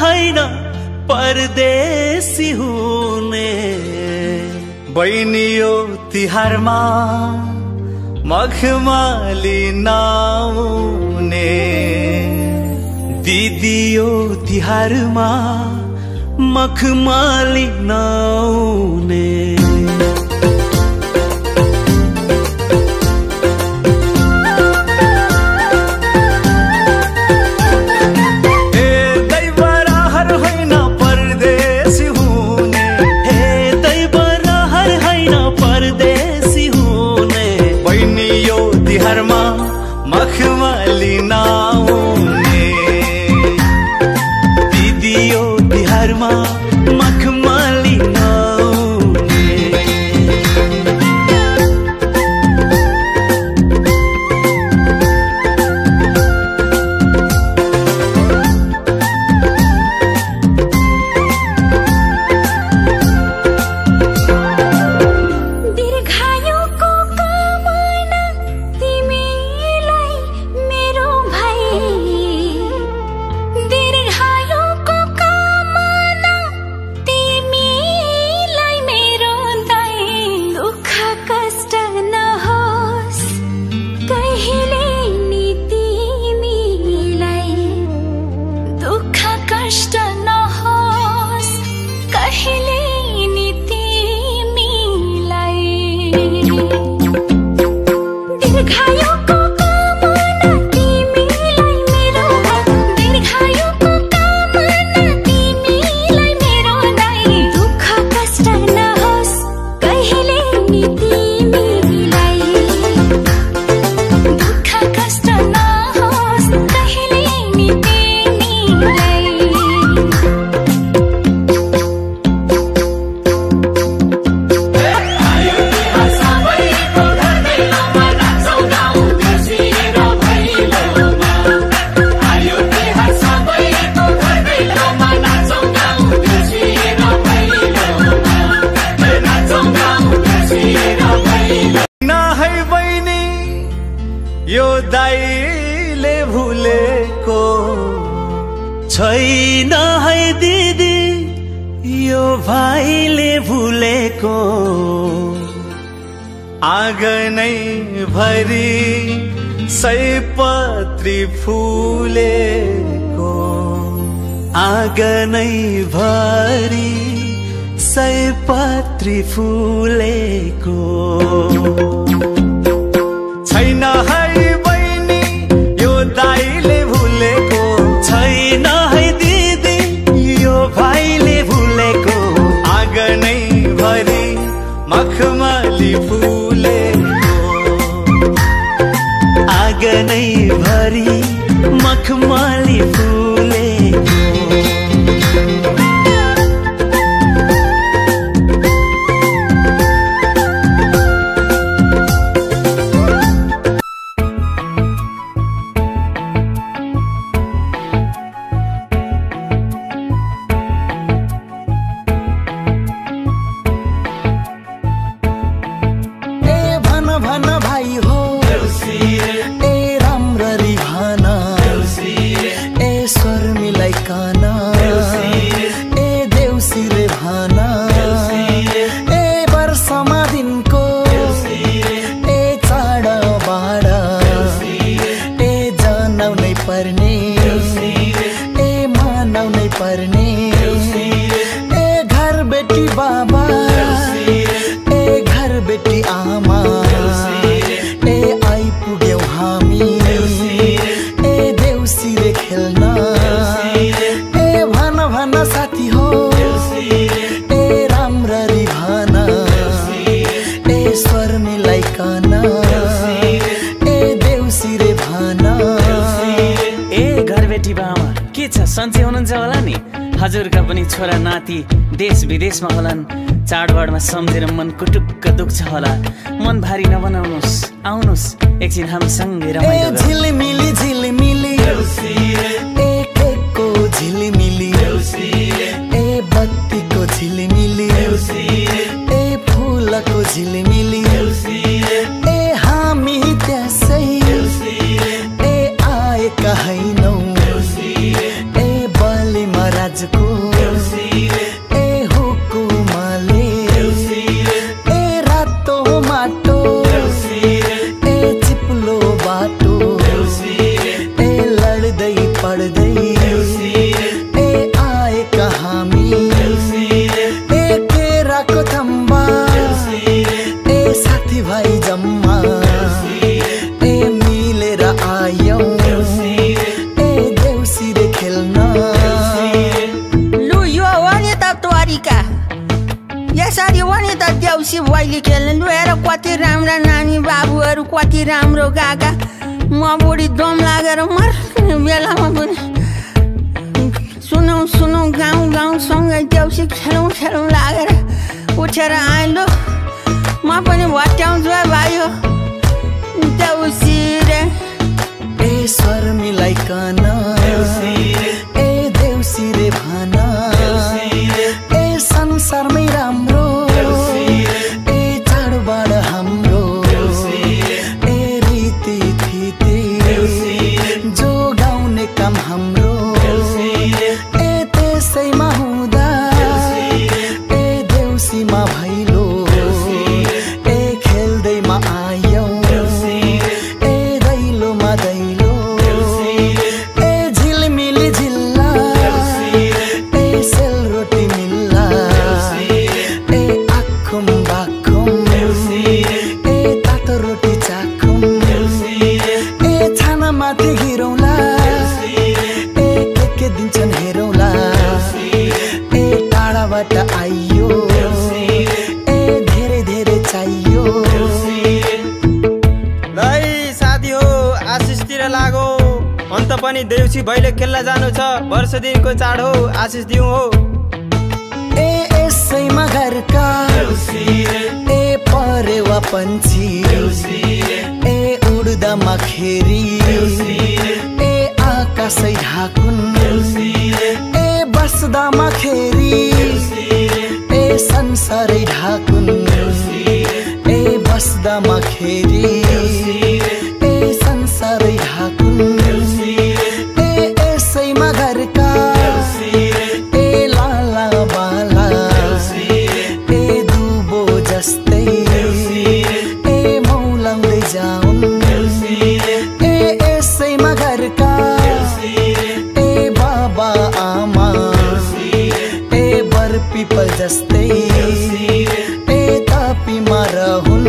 हैन परदेशी हुने। बहिनी यो तिहारमा मखमली नआउने। दिदी यो तिहारमा मखमली नआउने। मखमली नआउने। दिदी यो तिहारमा मखमली नआउने। यो दाइले भुलेको छैन है दिदी यो भाइले भुलेको। आँगनै भरि सयपत्री फुलेको। आँगनै भरि सयपत्री फुलेको। छैन है बहिनी यो दाइले भुलेको। छैन है दिदी यो भाइले भुलेको। आँगनै भरि मखमली फुलेको। आँगनै भरि मखमली फुलेको। सन्चै हुनुहुन्छ होला नि। हजुरका पनि छोरा नाति देश विदेशमा होलान्। चाडबाडमा सम्झेर मन कुटुक्क दुख्छ होला। मन भारी नबनाउनुस्, आउनुस् एकछिन हामीसँगै रमाइलो गरौँ। झिलिमिली झिलिमिली ए केकको झिलिमिली ए बत्तीको झिलिमिली ए फुलको झिलिमिली ए हामी त्यसै ए आएका हैनौँ ए बलिमा कागजको ए हुकुमले ए रातो माटो ए चिप्लो बाटो ए लड्दै पढ्दै ए आएका हामी ए केराको थम्बा ए साथीभाइ जम्मा ए मिलेर आयौँ ए देउसिरे खेल्न। लु यो हो नि त तरिका, यसरी हो नि त देउसी भैली खेल्नु। लु हेर कति राम्रा नानी बाबुहरू, कति राम्रो गागा। म बुढी दम लागेर मर्ने बेलामा पनि सुनौ सुनौ गाउँ गाउँसँगै देउसी खेलौँ खेलौँ लागेर उठेर आएँ। लु म पनि भट्याउँछु है भाइ देउसी रे। ए स्वर मिलाइकन ए देउसी रे भन ए संसारमै राम्रो ए चाडबाड हाम्रो ए रीति थिति जो गाउने काम हाम्रो ए त्यसैमा हुँदा ए देउसीमा भैलो ए खेल्दैमा आयौँ ए दैलोमा दैलो ए झिलमिली झिल्ला ए सेलरोटी मिल्ला ए आखुम बाखुम ए तातो रोटी चाखुम ए छानामाथि घिरौँला ए के दिन्छन् हेरौँला ए टाढाबाट आइयो ए धेरै धेरै चाहियो। लै साथी हो आशिषतिर लागो, अन्त पनि देउसी भैले खेल्न जानु छ। वर्ष दिनको चाड हो, आशिष दिउँ हो। ए यसैमा घरका ए परेवा पन्छी ए उड्दामा खेरी ए आकाशै ढाकुन ए बस्दामा खेरी ए संसारै ढाकुन ए बस्दामा खेरी ए संसारै ढाकुन ए यसैमा घरका ए लाला बाला ए दुबो जस्तै ए मौलाउँदै जाउन् ए यसैमा घरका ए बाबा आमा ए बर पिपल जस्तै ए तापीमा रहुन्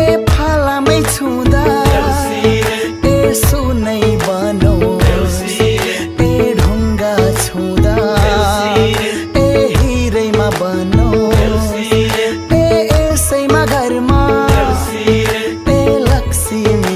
ए फालामै छुँदा ए सुनै बनोस् ए ढुङ्गा छुँदा ए हिरैमा बनोस् ए यसैमा घरमा ए लक्ष्मी